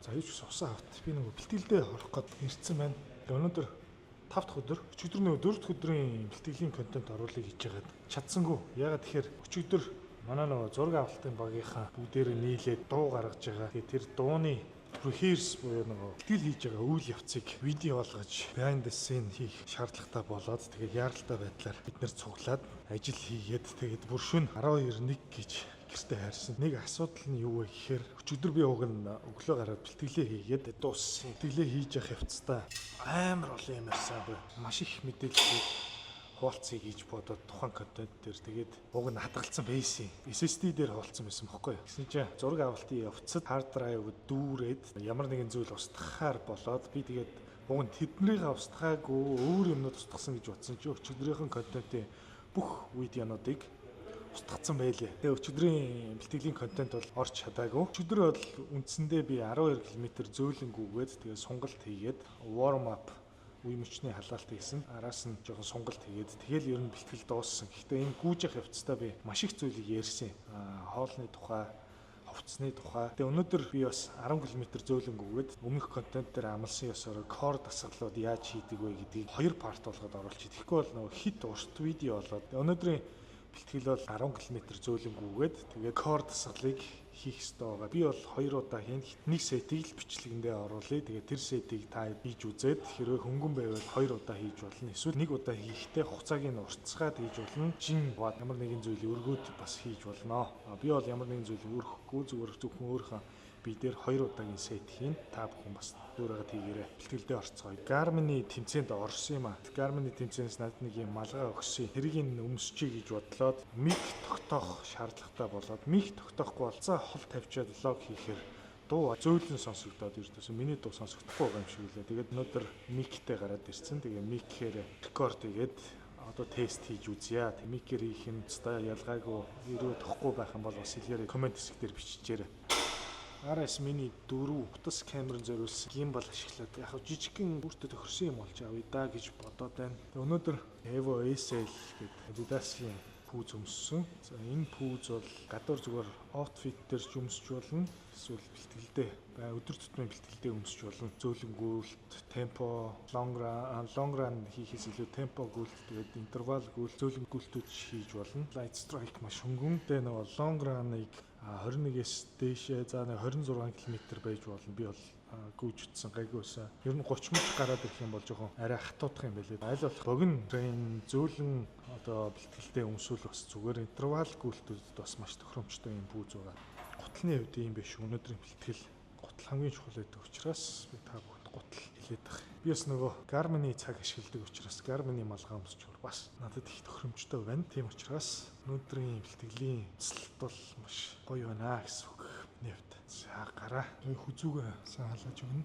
За, юу ч гэсэн усан авт. Би нөгөө бэлтгэлдээ орох гээд ирсэн байна. Тэгээ өнөөдөр 5 дахь өдөр, өчигдөр нөгөө 4 дахь өдрийн бэлтгэлийн контент оруулъя гэж яагаад чадсангүй. Яагаад тэгэхээр өчигдөр манай нөгөө зураг авалтын багийнхаа бүгдээрээ нийлээд дуу гаргаж байгаа. Тэгээ тэр дууны rehearse буюу нөгөө бэлтгэл хийж байгаа үйл явцыг видео болгож behind the scene хийх шаардлагатай болоод, тэгээд яаралтай байдлаар бид нэр цуглаад ажил хийгээд, тэгээд бүр шөнө 12 1 гэж гэртээ харьсан. Нэг асуудал нь юу вэ гэхээр өчигдөр би уг нь өглөө гараад бэлтгэлээ хийгээд дууссан. Бэлтгэлээ хийж явах явцдаа амар олон юм ярьсан би. Маш их мэдээллийг хуваалцъя гэж бодоод тухайн контент дээр тэгээд уг нь хадгалсан байсан. SSD дээр хуваалцсан байсан бохгүй юу. Гэсэн чинь зураг авалтын явцад hard drive дүүрээд ямар нэгэн зүйл устгахаар болоод, би тэгээд уг нь тэднийхээ устгаагүй, өөр юмнууд устгасан гэж бодсон чинь өчигдрийнхэн контентын бүх видеонуудыг устгацсан байлээ. Тэгээ өчигдрийн бэлтгэлийн контент бол орч чадаагүй. Өчигдөр бол үндсэндээ би 12 км зөөлөн гүгээд, тэгээ сунгалт хийгээд, warm up, үе мөчний халаалт хийсэн. Араас нь жоохон сунгалт хийгээд, тэгэл ер нь бэлтгэл дууссан. Гэхдээ энэ гүйж явах явцдаа би маш их зүйлийг ярьсан. Хоолны тухай, хувцсны тухай. Тэгээ өнөөдөр би бас 10 км зөөлөн гүгээд, өмнөх контент дээр амласан ёсоор core дасгалууд яаж хийдэг вэ гэдгийг хоёр part болгоод оруулчих. Тэгэхгүй бол нөгөө хит урт видео болоод. Өнөөдрийн бэлтгэл бол 10 км зөөлөн гүгээд, тэгээ core дасгалыг хийх ёстой байгаа. Би бол хоёр удаа хийн. Нэг set ийг л бичлэгэндээ оруулъя. Тэгээ тэр set ийг та хийж үзээд, хэрвээ хөнгөн байвал хоёр удаа хийж болно. Эсвэл нэг удаа хийхдээ хугацааг нь уртасгаад хийж болно. Жин ямар нэгэн зүйлийг өргөөд бас хийж болно. Би бол ямар нэгэн зүйлийг өргөхгүй, зүгээр зөвхөн өөрийнхөө би дээр хоёр удаагийн set хийн. Та бүхэн бас өөрөөгөө тийгээрээ. Бэлтгэлдээ орцгоё. Garmin-ы тэмцээнд орсон юм а. Garmin-ы тэмцээнээс надад нэг юм малгай өгсөн. Тэрийг нь өмсчий гэж бодлоод mic тогтоох шаардлагатай болоод, mic тогтоохгүй болцоо хол тавьчаад vlog хийхээр дуу зөөлөн сонсогдоод, ердөөсөө миний дуу сонсогдохгүй байгаа юм шиг үлээ. Тэгээд өнөөдөр mic тэй гараад ирсэн. Тэгээ mic ээр рекорд хийгээд одоо тест хийж үзье. Mic ээр хийх нь өстой ялгаагүй өрөө тохгүй байх юм бол бас хэлээрэй, comment хэсэг дээр биччихээрэй. RS Mini 4 утас камерын зориулсан gimbal ашиглаад яг жижигхэн бүртэ тохирсон юм болж авъя да гэж бодоод байна. Өнөөдөр Evo SL гэдэг Adidas-ийн пүүз өмссөн. За, энэ пүүз бол гадуур зүгээр outfit дээр ч өмсч болно. Эсвэл бэлтгэлдээ бай өдөр тутмын бэлтгэлдээ өмсч болно. Зөөлөн гүйлт, темпо, long run хийхээс илүү темпо гүйлт, тэгээд интервал гүйлт, зөөлөн гүйлтүүд хийж болно. Light Strike маш хөнгөн. Тэгээ нөгөө long run-ыг 21-ээс дээшээ, за нэг 26 км байж болно. Би бол гүйж утсан, гайгүй байсан. Ер нь 30 мөч гараад ирэх юм бол жоохон арай хатуудах юм байлээ. Аль болох богино train, зөөлөн одоо бэлтгэлдээ өмсвөл бас зүгээр, интервал гүйлтүүдэд бас маш тохиромжтой юм пүүз байгаа. Гутлын хувьд юм биш, өнөөдрийн бэлтгэл гутал хамгийн чухал байдаг учраас би та бүхэнд гутал хэлээд байгаа. Би бас нөгөө Garmin-ы цаг ашигладаг учраас Garmin-ы малгай өмсчөр бас надад их тохиромжтой байна. Тийм учраас өнөөдрийн бэлтгэлийн цэцэлт бол маш гоё байна гэсэн үг. Миний хувьд. За, гараа хүзүүгээ сайн халааж өгнө.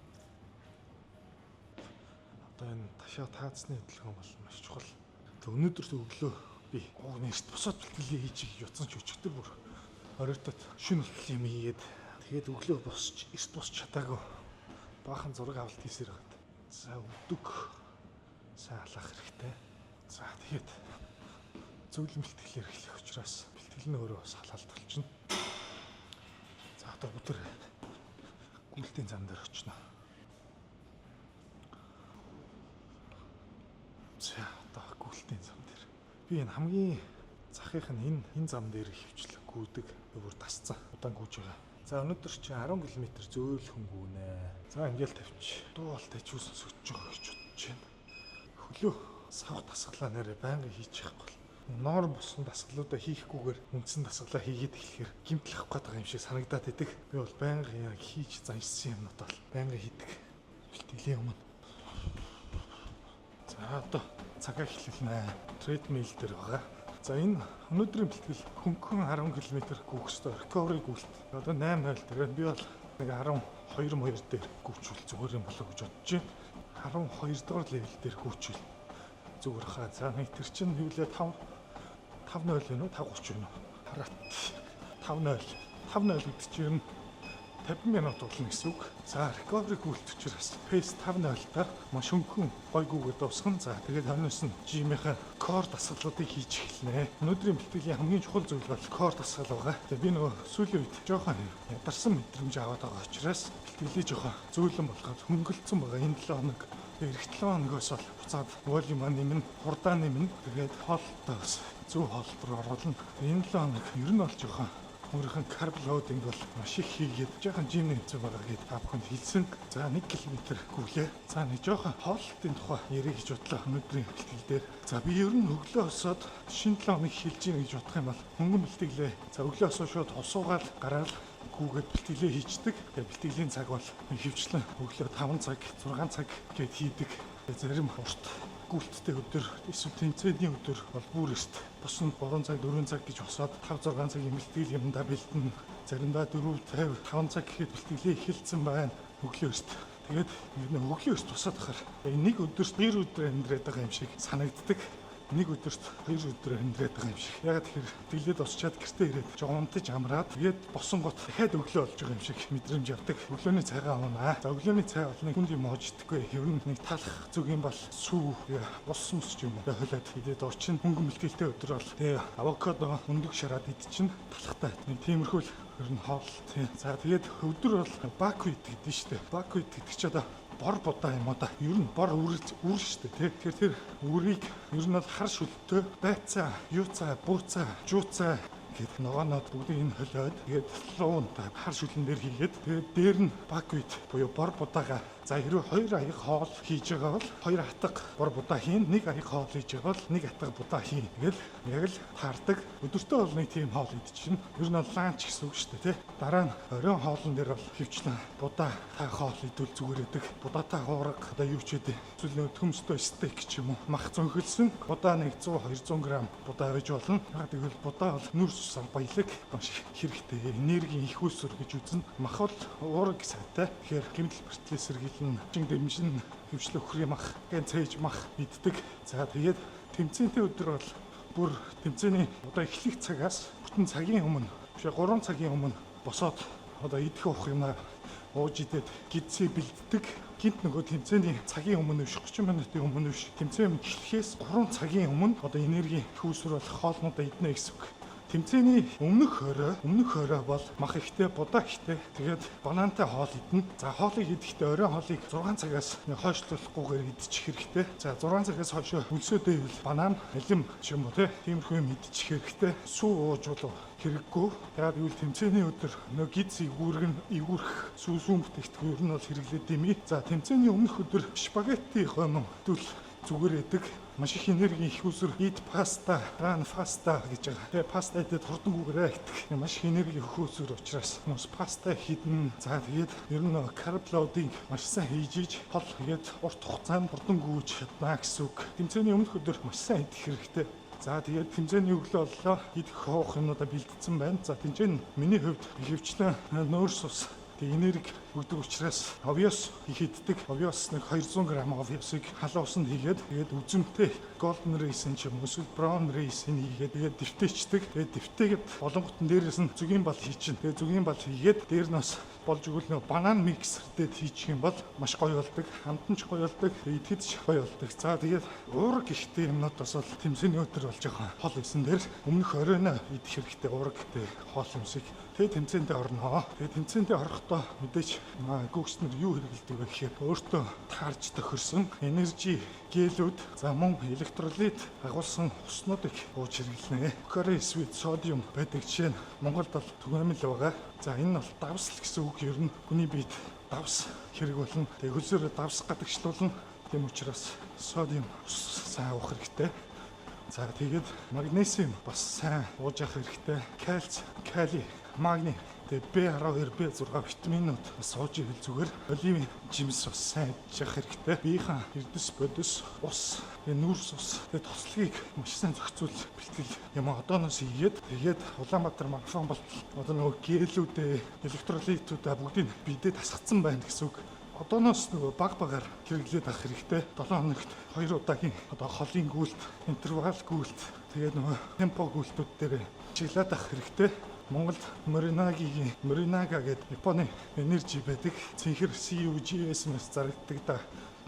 Одоо энэ ташаа таацны хөдөлгөөн бол маш чухал. Тэг өнөөдөр өглөө би уг нэрт босоод бэлтгэлээ хийж гэж утсан ч өчигдөр бүр оройтод шүн болтол юм хийгээд, тэгээд өглөө босч эрт босч чадаагүй, баахан зураг авалт хийсээр байгаад. За, өдөг сайн халаах хэрэгтэй. За, тэгээд зөөлөн бэлтгэлээр эхлэх учраас бэлтгэл нь өөрөө бас халаалт болчихно. За, одоо бүгд гүйлтийн зам дээр очино. За, одоо гүйлтийн зам дээр. Би энэ хамгийн захынх нь энэ зам дээр хөвчлэг гүйдэг. Би бүр дасцсан. Удаан гүйж байгаа. За, өнөөдөр чи 10 км зөөлхөн гүнэ. За, ингээл тавьчих. Дуу бол тажуу сонсогдож байгаа гэж бодож байна. Хөлөө савх дасгалаа нэрээ байнга хийж явахгүй бол норм босон дасгалуудаа хийхгүйгээр үндсэн дасгалаа хийгээд эхлэхээр гимтэл авах гээд байгаа юм шиг санагдаад идэг. Би бол байнга яг хийж заншсан юмнууд бол байнга хийдэг. Бэлтгэлийн өмнө. За, одоо цагаа эхлүүлнэ. Treadmill дээр байгаа. За, энэ өнөөдрийн бэлтгэл хөнгөн 10 км гүйх ёстой. Recovery гүйлт. Одоо 8:00 дээр би бол нэг 12 2 дээр гүйчүүл зүгээр юм болоо гэж бодож байна. 12 дугаар level дээр гүйчүүл зүгээр хаа. За, нэг тэр чинь юу лээ, 5 5:0 вэ, 5:30 вэ? Хараад 5:0 5:0 гэдэг чинь ер нь 50 минут болно гэсэн үг. За, recovery гүйлт учраас pace 5.0-таар маш хөнгөн гой гүгээд дуусгана. За, тэгээд хойноос нь gym-ийнхаа core дасгалуудыг хийж эхэлнэ. Өнөөдрийн бэлтгэлийн хамгийн чухал зүйл бол core дасгал байгаа. Тэгээд би нөгөө сүүлийн үед жоохон ядарсан мэдрэмж аваад байгаа учраас бэлтгэлээ жоохон зөөлөн болгоод хөнгөлцөн байгаа энэ 7 хоног. Тэгээд ирэх 7 хоногоос бол буцаад volume нэмнэ, хурдаа нэмнэ. Тэгээд хоолтой бас зөв хоолт руу оруулна. Энэ 7 хоног ер нь бол жоохон өөрийнх нь carb loading бол маш их хийгээд жоохон gym-ний хэцүү байгаа гэдээ та бүхэнд хэлсэн. За, 1 км гүйлээ. За, нэг жоохон хооллолтын тухай ярих гэж бодлоо өнөөдрийн бэлтгэл дээр. За, би ер нь өглөө босоод шинэ 7 хоног эхэлж гин гэж бодох юм бол хөнгөн бэлтгэлээ. За, өглөө босоо шууд ус уугаад гараал гүгээд бэлтгэлээ хийчдэг. Тэгээ бэлтгэлийн цаг бол хөвчлэн өглөө 5 цаг, 6 цаг гээд хийдэг. Тэгээ зарим урт гүйлттэй өдөр эсвэл тэмцээний өдөр бол бүр эрт босон, 3 цаг, 4 цаг гэж босоод 5 6 цагийн бэлтгэл юмдаа бэлтэнэ. Заримдаа 4 50 5 цаг гэхэд бэлтгэлээ эхэлсэн байна. Өглөө эрт. Тэгээд ер нь өглөө эрт босоод байхаар нэг өдөрт 2 өдөр амьдраад байгаа юм шиг санагддаг, нэг өдөрт 2 өдөр амьдраад байгаа юм шиг. Яг тэгэхээр бэлтгэлээ дуусчаад гэртээ ирээд жоохон унтаж амраад, тэгээд босонгууд дахиад өглөө болж байгаа юм шиг мэдрэмж авдаг. Өглөөний цайгаа уунаа. За, өглөөний цай бол нэг хүнд юм ууж идэхгүй. Ер нь нэг талах зүг юм бол сүү, ус мус ч юм уу хойлоод идээд уучин. Хөнгөн бэлтгэлтэй өдөр бол тэгээ авокадо өндөг шараад идчихнэ. Талхтай. Нэг тиймэрхүү л ер нь хоол. Тийм. За, тэгээд өдөр бол buckwheat гэдэг нь шүү дээ. Buckwheat гэдэг чи одоо бор будаа юм уу да. Ер нь бор үрэл үр шүү дээ, тий. Тэгэхээр тэр үрийг ер нь бол хар шүлтөө байцаа, юуцаа, бууцаа, жууцаа гээд ногооноод бүгдийг нь холиод, тэгээд луунтай хар шүлэн дээр хийгээд, тэгээд дээр нь buckwheat буюу бор будаага. За, хэрвээ хоёр аяг хоол хийж байгаа бол хоёр атга бор будаа хийн, нэг аяг хоол хийж байгаа бол нэг атга будаа хийн. Тэгэл яг л таардаг. Өдөртөө бол нэг тийм хоол идчихнэ. Ер нь бол lunch гэсэн үг шүү дээ, тий. Дараа нь оройн хоолн дээр бол хөвчлэн будаа та хоол идвэл зүгээр байдаг. Будаатай хуурга одоо юу ч гэдэг. Эсвэл нөө төмстэй стейк ч юм уу. Мах зөнхөлсөн будаа нэг 100 200 г будаа байж болно. Яг тэгвэл будаа бол нүүрс усаар баялаг, маш их хэрэгтэй энергийн их үүсвэр гэж үзнэ. Мах бол уураг сайтай. Тэгэхээр гэмтэл бэртлээ сэргийлэн, чин дэмжин, хөвчлөө үхрийн мах, гэн цээж мах иддэг. За, тэгээд тэмцээнтэй өдөр бол бүр тэмцээний одоо эхлэх цагаас бүтэн цагийн өмнө биш, 3 цагийн өмнө босоод одоо идэх уух юмаа ууж идээд гэдсээ бэлддэг. Гинт нөгөө тэмцээний цагийн өмнө биш, 30 минутын өмнө биш. Тэмцээн эхлэхээс 3 цагийн өмнө одоо энергийн их үүсвэр болох хоолнуудаа иднэ гэсэн үг. Тэмцээний өмнөх орой бол мах ихтэй, будаа ихтэй. Тэгээд банантай хоол идэнэ. За, хоолыг идэхдээ оройн хоолыг 6 цагаас хойшлуулахгүйгээр идчих хэрэгтэй. За, 6 цагаас хойш өлсөөд байвал банан, алим ч юм уу, те, тиймэрхүү юм идчих хэрэгтэй. Сүү ууж бол хэрэггүй. Яг гэвэл тэмцээний өдөр нөө гидс игүүргэн игүүрх сүү сүүн бүтээгдэхүүн ер нь бол хэрэглээд юм. За, тэмцээний өмнөх өдөр спагетти хоймон тэгвэл зүгээр идэг. Маш их энергийн их үүсвэр eat pasta, run faster гэж байгаа. Тэгээ паста идээд хурдангүйгээр идэх. Маш их энерги их үүсвэр учраас хүмүүс паста хийдэн. За, тэгээд ер нь carb loading маш сайн хийж иж хол тэгээд урт хугацаанд хурдан гүйж чадна гэсэн үг. Тэмцээний өмнөх өдөр маш сайн идэх хэрэгтэй. За, тэгээд тэмцээний өглөө боллоо. Идэх уух юмнуудаа бэлдсэн байна. За, тэмцээн миний хувьд ихэвчлэн нүүрс ус. Тэг энерги өгдөг учраас овёс их иддэг. Овёс нэг 200 г овёсыг халуун усанд хийгээд, тэгээд үзэмтэй golden raisin ч юм уу эсвэл brown raisin хийгээд, тэгээд дэвтээчдэг. Тэгээд дэвтээгээд болонгот нь дээрээс нь зөгийн бал хийчин. Тэгээд зөгийн бал хийгээд дээр нь бас болж өгвөл нөө банан миксер дээр хийчих юм бол маш гоё болдог. Амт нь ч гоё болдог, идэхэд ч гоё болдог. За, тэгээд уураг ихтэй юмнууд бас бол тэмцээний өдөр болж байгаа. Хол исэн дээр өмнөх оройно идэх хэрэгтэй уураг хоол юмсыг. Тэгээд тэмцээндээ орноо. Тэгээд тэмцээндээ орохдоо мэдээж гүйгч нар юу хэрэглэдэг вэ гэхээр өөртөө таарч тохирсон energy gel-үүд, за мөн электролит агуулсан уснуудыг ууж хэрэглэнэ. Pocari Sweat sodium байдаг жишээ нь Монголд бол түгээмэл байгаа. За, энэ нь бол давсал гэсэн үг, ер нь хүний биед давс хэрэг болно. Тэгээ хөлсөөрөө давс гадагшлуулна. Тийм учраас sodium ус сайн уух хэрэгтэй. За, тэгээд магнезиум бас сайн ууж явах хэрэгтэй. Кальц, кали, магни, тэгээ B12, B6 витаминууд бас ууж ивэл зүгээр. Оливын жимс бас сайн идчих явах хэрэгтэй. Биеийн эрдэс бодис, ус, тэгээ нүүрс ус, тэгээ тослогийг маш сайн зохицуул бэлтгэл юм одооноос хийгээд, тэгээд Улаанбаатар марафон бол одоо нөгөө gel-үүдээ, электролитүүдээ бүгдийг биедээ тасгацсан байна гэсэн үг. Одооноос нөгөө баг багаар хэрэглээд авах хэрэгтэй. 7 хоногт 2 удаагийн одоо холын гүйлт, интервал гүйлт, тэгээд нөгөө темпо гүйлтүүд дээр чиглээд авах хэрэгтэй. Монголд Моринагигийн Моринага гэдэг Японы energy байдаг. Цэнхэр CUGS-нээс зарагддаг да.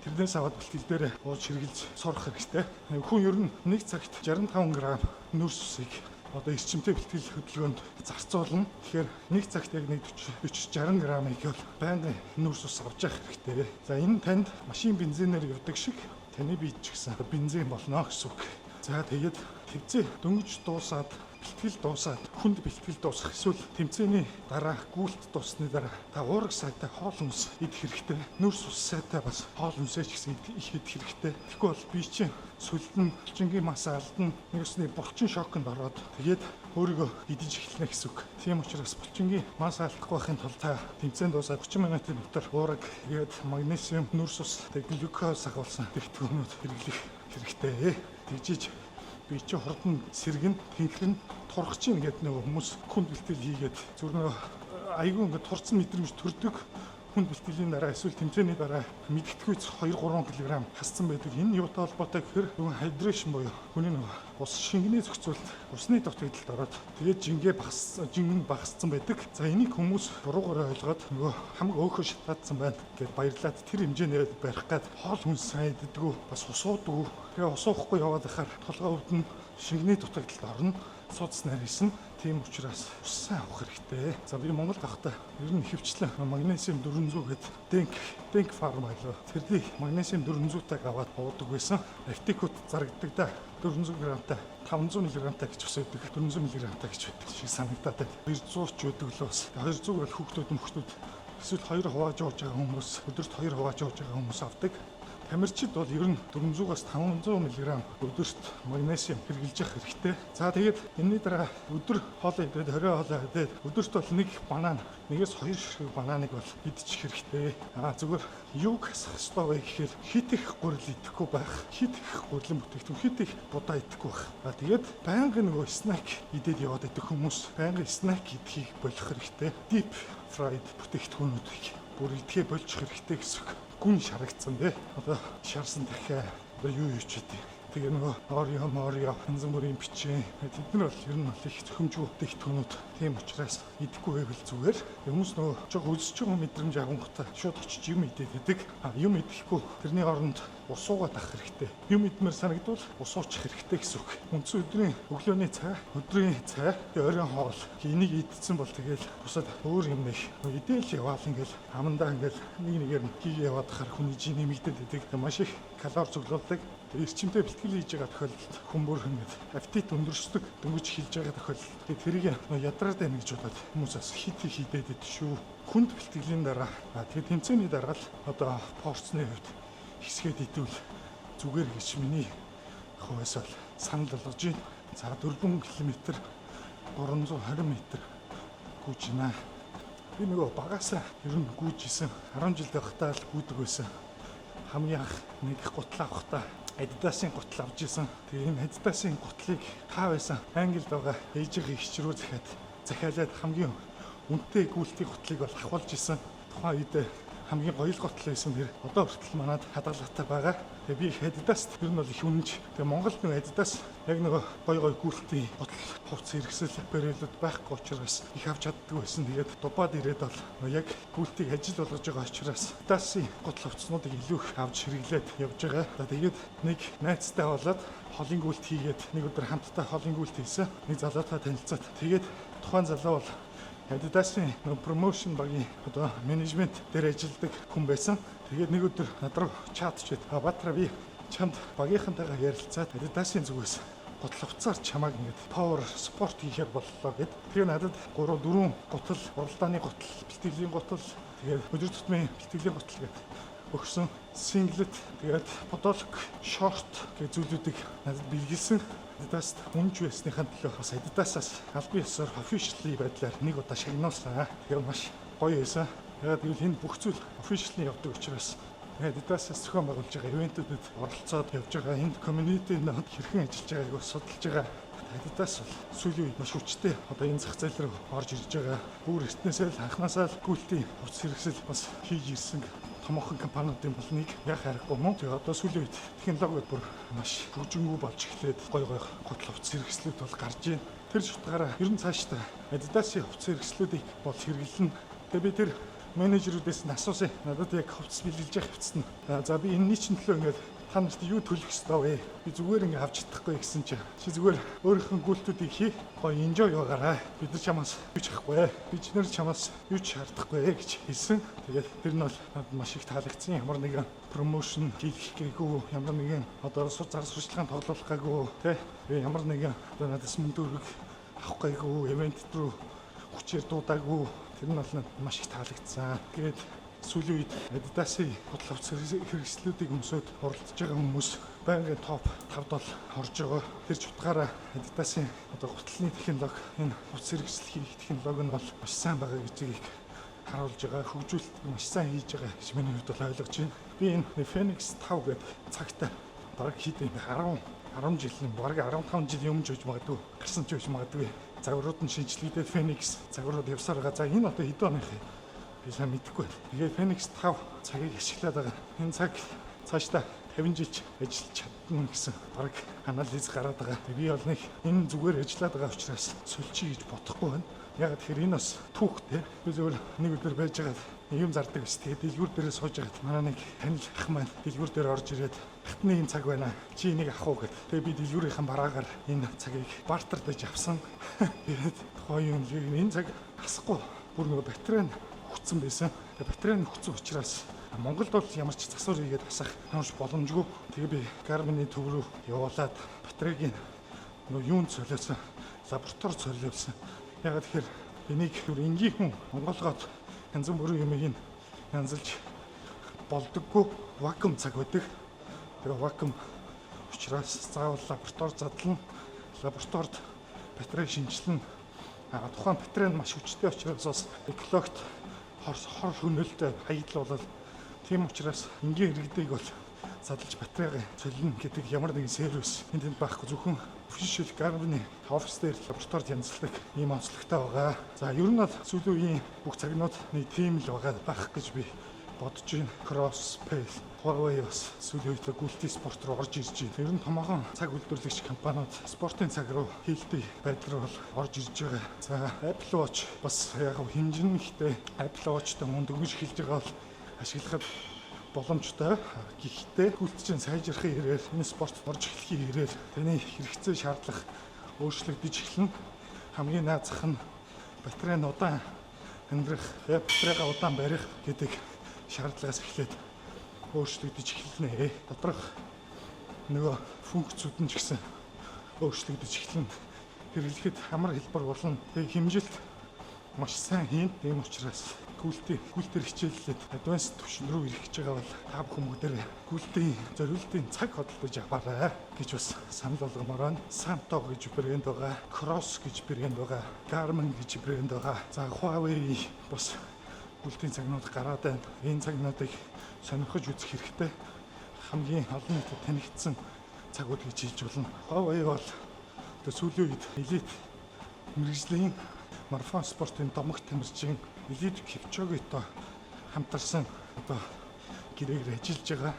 Тэрнээс аваад бэлтгэл дээр ууж хэрглэж сурах хэрэгтэй. Хүн ер нь нэг цагт 65 г нүрс усыг одоо эрчимтэй бэлтгэл хөдөлгөөнд зарцуулна. Тэгэхээр нэг цагт яг нэг 40 40 60 грамыг бол байнгын нүрс ус авч явах хэрэгтэй. За, энэ танд машин бензинээр явдаг шиг таны бие ч гэсэн бензин болно гэсэн үг. За, тэгээд тэмцээн дөнгөж дуусаад, бэлтгэл дуусаад, хүнд бэлтгэл дуусах эсвэл тэмцээний дараа, гүйлт дууссаны дараа та уураг сайтай хоол хүнс идэх хэрэгтэй. Нүрс ус сайтай бас хоол хүнсээ ч гэсэн их идэх хэрэгтэй. Тэгэхгүй бол бие чинь сөлдөн, булчингийн масса алдна, нэгсний булчин шоконд ороод тэгээд өөрийгөө идэж эхэлнэ гэсэн үг. Тийм учраас булчингийн масса алдахгүй байхын тулд та тэмцээн дуусаад 30 минутын дотор уураг, тэгээд магнезиум, нүрс ус, тэгээд глюкоз агуулсан бүтээгдэхүүнүүд хэрэглэх хэрэгтэй. Тэгжиж бие чинь хурдан сэргэн, тэнхрэн, турах чинь гэдэг нөгөө хүмүүс хүнд бэлтгэл хийгээд зүр нөгөө айгүй ингээд турцсан мэдрэмж төрдөг. Хүнд бэлтгэлийн дараа эсвэл тэмцээний дараа мэдгэдэггүй 2 3 кг хассан байдаг. Энэ юутай холбоотой гэхээр нөгөө hydration буюу хүний нөгөө ус шингэний зохицуулалт, усны дутагдалд ороод тэгээд жингээ багассан, жингэн багассан байдаг. За, энийг хүмүүс буруугаар ойлгоод нөгөө хамаг өөхөө шатаадсан байна гэд баярлаад тэр хэмжээний барих гад хоол хүнс сайн иддэггүй, бас ус уудаггүй. Тэгээ ус уухгүй яваад байхаар толгой өвдөн, шингэний дутагдалд орно, судас нарийсан. Тийм учраас ус сайн авах хэрэгтэй. За, би Монголд байхдаа ер нь ихэвчлэн магнезиум 400 гээд Denk Pharma байлаа. Тэрний магнезиум 400-тайг аваад уудаг байсан. Аптекууд зарагддаг да. 400 грамтай, 500 мг-тай гэж бас байдаг. 400 мг-тай гэж байдаг шиг санагдаад байна. 200 ч байдаг л бас. 200 бол хүүхдүүд мөхтүүд эсвэл хоёр хувааж ууж байгаа хүмүүс, өдөрт хоёр хувааж ууж байгаа хүмүүс авдаг. Тамирчид бол ер нь 400-аас 500 мг өдөрт магнезиум хэрэглэж явах хэрэгтэй. За, тэгээд энэний дараа өдөр хоол идээд, орой хоол идээд, өдөрт бол нэг банан, нэгээс хоёр ширхэг бананыг бол идчих хэрэгтэй. Аа, зүгээр юуг хасах ёстой вэ гэхээр хэт их гурил идэхгүй байх, хэт их гурилан бүтээгдэхүүн, хэт их будаа идэхгүй байх. Аа, тэгээд байнгын нөгөө snack идээд яваад идэх хүмүүс байнгын snack идэхийг болох хэрэгтэй. Deep fried бүтээгдэхүүнүүдийг бүр идэхээ болчих хэрэгтэй гэсэн үг. Гүн шарагдсан тий. Одоо шарсан дахиа одоо юу юу ч гэдэг. Тэгээ нөгөө Oreo, Mорё, янз бүрийн бичээ. Тэд нар бол ер нь бол их зохимжгүй бүтээгдэхүүнүүд. Тийм учраас идэхгүй байвал зүгээр. Хүмүүс нөгөө жог өлсөж байгаа мэдрэмж авангуудаа шууд очиж юм идээд байдаг. А юм идэхгүй тэрний оронд ус уугаад авах хэрэгтэй. Юм идмээр санагдвал ус уучих хэрэгтэй гэсэн үг. Үндсэн өдрийн өглөөний цай, өдрийн цай, тэгээ оройн хоол. Энийг идсэн бол тэгэл бусад өөр юм нэг идээл яваал ингээл амандаа ингээл нэг нэгээр нь хийгээ яваад хахаар хүний жин нэмэгдээд байдаг. Маш их калори цуглуулдаг. Тэгээ эрчимтэй бэлтгэл хийж байгаа тохиолдолд хүн бүр ингээд аппетит өндөрсдөг, дөнгөж эхэлж байгаа тохиолдолд. Тэгээ тэрийг ядраад байна гэж бодоод хүмүүс бас хэт их хийдээд байдаг шүү. Хүнд бэлтгэлийн дараа, тэгээ тэмцээний дараа л одоо порцны хувьд хэсгээд идэвэл зүгээр гэж миний хувьас бол санал болгож байна. За, 4 км 320 м гүйж байна. Би нөгөө багасаа ер нь гүйж исэн. 10 жил байхдаа л гүйдэг байсан. Хамгийн анх нэг гутал авахдаа Adidas-ын гутал авч исэн. Тэгээ энэ Adidas-ын гутлыг хаа байсан Англид байгаа ээжийнхээ эгч рүү захиалаад хамгийн үнэтэй гүйлтийн гутлыг бол авахулж исэн. Тухайн үед хамгийн гоё л гутал байсан тэр. Одоо хүртэл манад хадгалаатай байгаа. Тэгээ би их Adidas ер нь бол их үнэнч. Тэгээ Монголд нөгөө Adidas яг нөгөө гоё гоё гүйлтийн гутал, хувцас хэрэгсэл, apparel үүд байхгүй учраас их авч чаддаггүй байсан. Тэгээд Дубайд ирээд бол яг гүйлтийг ажил болгож байгаа учраас Adidas-ын гутал хувцснуудыг илүү их авч хэрэглээд явж байгаа. За, тэгээд нэг найзтай болоод холын гүйлт хийгээд нэг өдөр хамтдаа холын гүйлт хийсэн. Нэг залуутай танилцаад, тэгээд тухайн залуу бол Adidas-ын promotion багийн одоо менежмент дээр ажилладаг хүн байсан. Тэгээд нэг өдөр над руу chat чээд, "Баатара, би чамд багийнхантайгаа ярилцаад Adidas-ын зүгээс гутал хувцаар чамааг ингээд power sport хийхээр боллоо" гэд. Тэгээ надад 3 4 гутал, уралдааны гутал, бэлтгэлийн гутал, тэгээд өдөр тутмын бэлтгэлийн гутал гэд өгсөн. Singlet, тэгээд футболк, шорт гэх зүйлүүдийг надад бэлгэлсэн. Adidas үнж байсныхаа төлөө бас Adidas-аас албан ёсоор officially байдлаар нэг удаа шагнуулсан. Тэгээ маш гоё байсан. Яг гэвэл энэ бүх зүйл officially явдаг учраас Adidas-аас зохион байгуулж байгаа event үүдэд оролцоод явж байгаа, энд community нод хэрхэн ажиллаж байгааг бас судалж байгаа. Adidas бол сүүлийн үед маш хүчтэй одоо энэ зах зээл рүү орж ирж байгаа. Бүр эртнээсээ л, анхнаасаа л гүйлтийн хувцас хэрэгсэл бас хийж ирсэн томоохон компаниудын бол нэг яг харахгүй мөн. Тэгээ одоо сүүлийн үед технологиуд бүр маш хөгжингүү болж эхлээд гоё гоё гутал хувцас хэрэгслүүд бол гарч байна. Тэр шутгаараа ер нь цаашдаа Adidas-ийн хувцас хэрэгслүүдийг бол хэрэглэнэ. Тэгээ би тэр менежерүүдээс нь асуусан. Надад яг хувцас бэлгэлж явах хувцас нь. За, би энэний чинь төлөө ингээд та нарт юу төлөх ёстой вэ? Би зүгээр ингээ авч чадахгүй гэсэн чи. Чи зүгээр өөрийнхөө гүйлтүүдийг хий. Гоё enjoy байгаарай. Бид нар чамаас юу ч авахгүй. Бид нар чамаас юу ч шаардахгүй гэж хэлсэн. Тэгээд тэр нь бол надад маш их таалагдсан. Ямар нэгэн promotion хийх гээгүй, ямар нэгэн одоо зар сурталчилгаанд тоглох гаагүй, тэ ямар нэгэн одоо надаас мөнгө төгрөг авах гайгүй, event рүү хүчээр дуудаагүй. Тэр нь бол надад маш их таалагдсан. Тэгээд сүүлийн үед Adidas-ийн худал хувцас хэрэгслүүдийг өмсөд оролцож байгаа хүмүүс байнгын топ 5-д бол орж байгаа. Тэр ч утгаараа Adidas-ийн одоо гутлын технологи, энэ хувцас хэрэгсэл хийх технологи нь бол маш сайн байгаа гэдгийг харуулж байгаа. Хөгжүүлэлт маш сайн хийж байгаа гэж миний хувьд бол ойлгож байна. Би энэ Fenix 5 гэдэг цагтай бараг хэд юм 10 10 жилийн, бараг 15 жилийн өмнө ч байж магадгүй, гарсан ч байж магадгүй. Загварууд нь шинжлэгдээд Fenix загварууд явсаар байгаа. За, энэ одоо хэдэн оных юм? Би сайн мэдэхгүй байна. Тэгээд Fenix 5 цагийг ашиглаад байгаа. Энэ цаг цаашдаа 50 жилч ажиллаж чадна гэсэн бараг анализ гараад байгаа. Тэгээд би бол нэг энэ зүгээр ажиллаад байгаа учраас сольчих гэж бодохгүй байна. Яг тэгэхээр энэ бас түүхтэй. Би зөвхөн нэг өдөр байж байгаад юм зардаг ус. Тэгээд дэлгүүр дээрээ сууж байгаад манай нэг танил ах маань дэлгүүр дээр орж ирээд, "Хатны энэ цаг байна. Чи энийг авах уу?" гэд. Тэгээд би дэлгүүрийнхэн бараагаар энэ цагийг бартер дэж авсан. Тэгээд тухайн юм энэ цаг хасахгүй, бүр нөгөө батарей нь хүцсэн байсан. Тэгээд батарей нь хүцсэн учраас Монголд бол ямар ч засвар хийгээд хасах ямар ч боломжгүй. Тэгээ би Garmin-ы төв рүү явуулаад батарейг нөгөө юунд солиосон, лаборатори солиосон. Ягаад тэгэхээр энийг бүр энгийн хүн онгоолгоод янз бүрийн юмыг нь янзалж болдоггүй, вакуум цаг байдаг. Тэгээ вакуум учраас заавал лаборатори задлана. Лабораторид батарей шинэчилнэ. А тухайн батарей нь маш хүчтэй учраас бас экологт хор хор хөнөөлтэй хаягдал болол, тийм учраас энгийн иргэдийг бол задлаж батарейгаа солино гэдэг ямар нэгэн сервис энд тэнд байхгүй, зөвхөн official Garmin офис дээр лабораторид янзалдаг ийм онцлогтой байгаа. За, ер нь бол сүүлийн үеийн бүх цагнууд нэг тийм л байгаа байх гэж би бодож байна. Coros, Pace, Huawei бас сүүлийн үед гүйлтийн спорт руу орж ирж байна. Ер нь томоохон цаг үйлдвэрлэгч компаниуд спортын цаг руу healthy байдал руу бол орж ирж байгаа. За, Apple Watch бас яг хэмжинэ, гэхдээ Apple Watch-тай мөн дөнгөж эхэлж байгаа бол ашиглахад боломжтой. Гэхдээ гүйлт чинь сайжрахын хэрээр, энэ спорт орж эхлэхийн хэрээр таны хэрэгцээ шаардлага өөрчлөгдөж эхэлнэ. Хамгийн наазах нь батарей нь удаан амьдрах, батарейгаа удаан барих гэдэг шаардлагаас эхлээд өөрчлөгдөж эхэлнэ. Доторх нөгөө функцүүд нь ч гэсэн өөрчлөгдөж эхэлнэ. Хэрэглэхэд амар хэлбэр болно. Тэгээ хэмжилт маш сайн хийн. Тийм учраас гүйлтийн гүйлтээр хичээллээд advanced түвшин рүү ирэх гэж байгаа бол та бүхэн бүгдээрээ гүйлтийн зориултын цаг хөдөлгөж аваарай гэж бас санал болгомоор байна. Suunto гэж брэнд байгаа, Coros гэж брэнд байгаа, Garmin гэж брэнд байгаа. За, Huawei бас гүйлтийн цагнууд гараад байна. Энэ цагнуудыг сонирхож үзэх хэрэгтэй. Хамгийн олон нийтэд танигдсан цагууд гэж хэлж болно. Huawei бол одоо сүүлийн үед элит мэргэжлийн марафон спортын домогт тамирчин Элиуд Кипчогетой хамтарсан одоо гэрээгээр ажиллаж байгаа.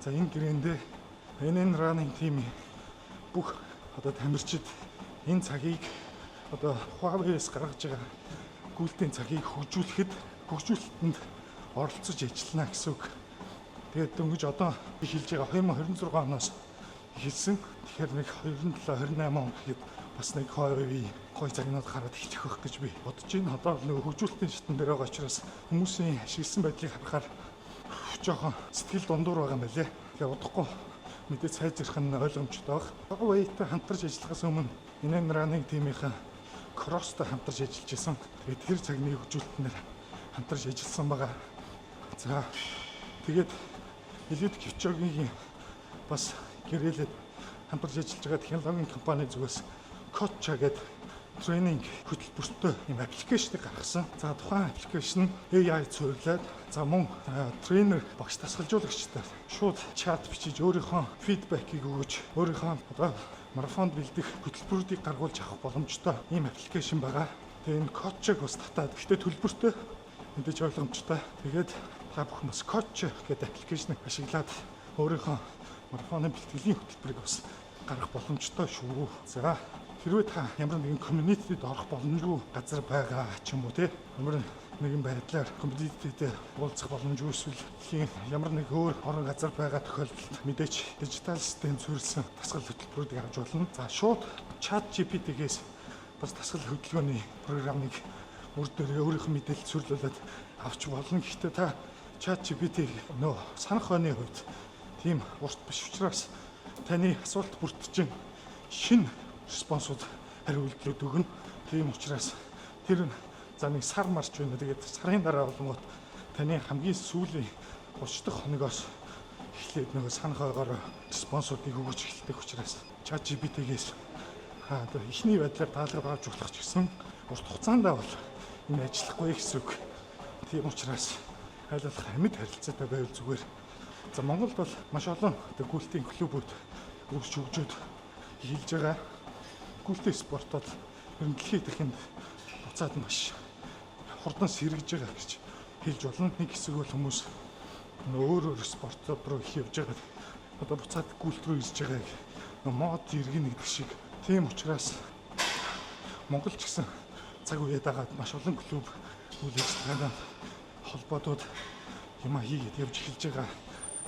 За, энэ гэрээндээ NN Running Team бүх одоо тамирчид энэ цагийг, одоо Huawei-с гаргаж байгаа гүйлтийн цагийг хөгжүүлэхэд, хөгжүүлэлтэнд оролцож ажиллана гэсэн үг. Тэгээд дөнгөж одоо эхэлж байгаа, 2026 оноос эхэлсэн. Тэгэхээр нэг 27 28 он гэхэд бас нэг Huawei гоё цагнууд гараад эхлэх байх гэж би бодож байна. Одоо л нөгөө хөгжүүлэлтийн шатн дээр байгаа учраас хүмүүсийн ашигласан байдлыг харахаар жоохон сэтгэл дундуур байгаа юм байлээ. Тэгээ удахгүй мэдээж сайжрах нь ойлгомжтой баг. Huawei-тай хамтарч ажиллахаас өмнө NN Running Team-ийн Coros-той хамтарч ажиллаж исэн. Тэгээд тэр цагны хөгжүүлэлтнээр хамтарч ажилласан байгаа. За, тэгээд Элиуд Кипчогигийн бас гэрээлээд хамтарч ажиллаж байгаа технологийн компани зүгээс Coach гэдэг тренинг хөтөлбөртэй юм application ийг гаргасан. За, тухайн application AI суурилаад, за, мөн тренер, багш, дасгалжуулагчтай шууд чат бичиж, өөрийнхөө feedback ийг өгөж, өөрийнхөө одоо марафонд бэлдэх хөтөлбөрүүдийг гаргуулж авах боломжтой ийм application байгаа. Тэгээ энэ Coach-ыг бас татаад, гэхдээ төлбөртэй, мэдээж ойлгомжтой. Тэгээд та бүхэн бас Coach гэдэг application ийг ашиглаад өөрийнхөө марафоны бэлтгэлийн хөтөлбөрийг бас гаргах боломжтой шүү. За. Хэрвээ та ямар нэгэн community-д орох боломжгүй газар байгаа ч юм уу те, ямар нэгэн байдлаар community-д уулзах боломжгүй эсвэл дэлхийн ямар нэг өөр орон газар байгаа тохиолдолд мэдээж дижитал систем суурилсан дасгал хөтөлбөрүүдийг авч болно. За, шууд Chat GPT-гээс бас дасгал хөдөлгөөний програмыг үр дээрээ өөрийнх нь мэдээлэл суурилуулад авч болно. Гэхдээ та Chat GPT нөө санах ойны хувьд тийм урт биш учраас таны асуулт бүрт чинь шинэ response ууд, хариу үйлдэлүүд өгнө. Тийм учраас тэр нь за нэг сар марч байна. Тэгээд сарын дараа болонгууд таны хамгийн сүүлийн 30 дахь хоногоос эхлээд нөгөө санах ойгоор response уудыг өгөж эхэлдэг учраас Chat GPT-гээс одоо эхний байдлаар даалгавар авч болох ч гэсэн урт хугацаанд бол энэ ажиллахгүй гэсэн үг. Тийм учраас аль болох амьд харилцаатай байвал зүгээр. За, Монголд бол маш олон одоо гүйлтийн клубүүд үүсч хөгжөөд эхэлж байгаа. Гүйлтийн спортод ер нь дэлхийд дахинд буцаад маш хурдан сэргэж байгаа гэж хэлж болно. Нэг хэсэг бол хүмүүс өөр өөр спортод руу их явж байгаа. Одоо буцаад гүйлт рүү ирж байгааг мод иргэн гэдэг шиг. Тийм учраас Монгол ч гэсэн цаг үеэ дагаад маш олон клуб, үйл ажиллагааны холбоотууд юм хийгээд явж эхэлж байгаа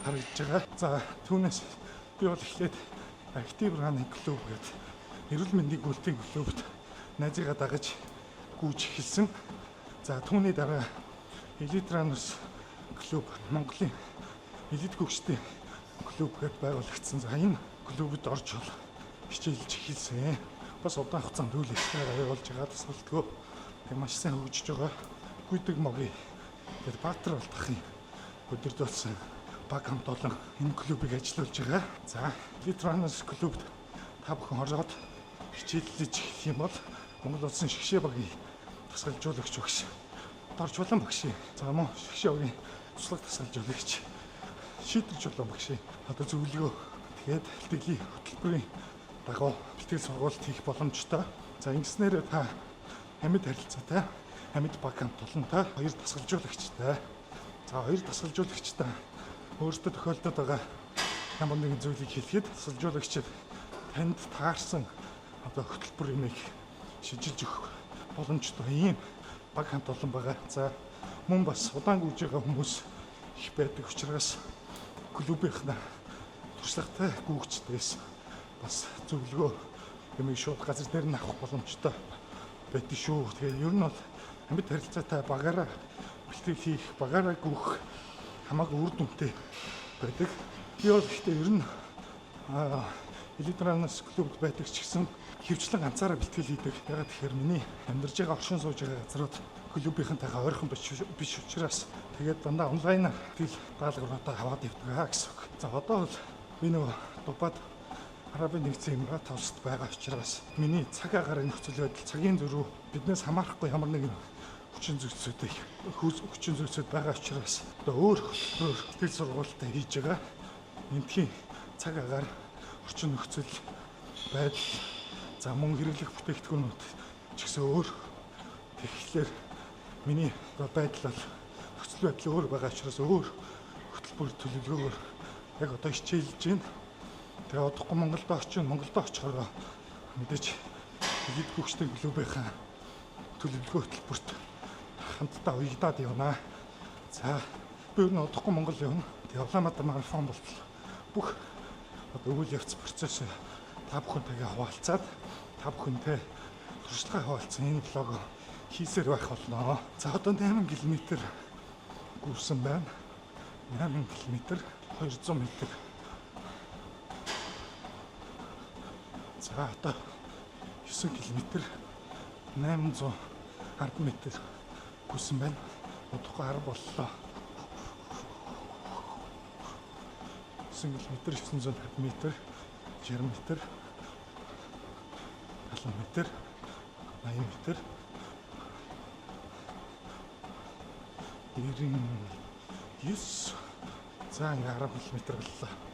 харагдаж байгаа. За, түүнээс би бол эхлээд Active Running Club гэдэг эрүүл мэндийн гүйлтийн клубт найзыгаа дагаж гүйж эхэлсэн. За, түүний дараа Elite Runners клуб, Монголын элит гүйгчдийн клуб гэдээ байгуулагдсан. За, энэ клубд орж бол хичээлж эхэлсэн. Бас удаан хугацаанд үйл ажиллагаа явуулж байгаа, дасгалдгөө. Тэг маш сайн хөгжиж байгаа. Гүйдэг могийн тэгээд Баатар болтохын өдөрдөлсөн баг хамт олон энэ клубыг ажиллуулж байгаа. За, Elite Runners клубт та бүхэн ороод хичээллэж эхлэх юм бол Монгол улсын шигшээ багийн дасгалжуулагч багш Доржуулан багшийн, за, мөн шигшээ багийн туслах дасгалжуулагч Шийдвэржуулан багшийн одоо зөвлөгөө, тэгээд бэлтгэлийн хөтөлбөрийн дагуу бэлтгэл сургуульд хийх боломжтой. За, ингэснээр та амьд харилцаатай, амьд баг хамт олонтой, хоёр дасгалжуулагчтай. За, хоёр дасгалжуулагчтай өөртөө тохиолдоод байгаа ямар нэгэн зүйлийг хэлэхэд дасгалжуулагчид танд таарсан одоо хөтөлбөр юмыг шижилж өгөх боломжтой ийм баг хамт олон байгаа. За, мөн бас удаан гүйж байгаа хүмүүс их байдаг учраас клубийнхна туршлагатай гүйгчдээс бас зөвлөгөө юмыг шууд газар дээр нь авах боломжтой байдаг шүү. Тэгээ ер нь бол амьд харилцаатай багаараа бэлтгэл хийх, багаараа гүйх хамаагүй үр дүнтэй байдаг. Би бол гэхдээ ер нь Elite Runners клубд байдаг ч гэсэн хөвчлэн ганцаараа бэлтгэл хийдэг. Ягаад тэгэхээр миний амьдарч байгаа, оршин сууж байгаа газрууд клубийнхэнтэйгээ ойрхон биш учраас тэгээд дандаа онлайнаар бэлтгэл даалгавруудаа аваад явдаг гэсэн үг. За, одоо бол би нөгөө Дубайд, Арабын Нэгдсэн Эмират улсад байгаа учраас миний цаг агаарын нөхцөл байдал, цагийн зөрүү биднээс хамаарахгүй ямар нэгэн хүчин зүйлсүүд байгаа учраас одоо өөр өөр бэлтгэл сургуультай хийж байгаа. Эндхийн цаг агаар, орчин нөхцөл байдал, за, мөн хэрэглэх бүтээгдэхүүнүүд ч гэсэн өөр. Тэгэхээр миний байдал бол, нөхцөл байдал өөр байгаа учраас өөр хөтөлбөр төлөвлөгөөгөөр яг одоо хичээлж байна. Тэгээ удахгүй Монголд очин, Монголд очихороо мэдээж элит гүйгчдийн клубынхаа төлөвлөгөө хөтөлбөрт хамтдаа уягдаад явна. За, би ер нь удахгүй Монгол явна. Тэгээ Улаанбаатар марафон болтол бүх одоо үйл явц, процесс та бүхэнтэйгээ хуваалцаад, та бүхэнтэй туршлага хуваалцсан энэ vlog хийсээр байх болно. За, одоо 8 км гүйсэн байна. 8 км 200 м. За, одоо 9 км 810 м гүйсэн байна. Удахгүй 10 боллоо. 9 км 950 м, 60 м, 70 м, 80 м, 99. За, ингээ 10 км боллоо.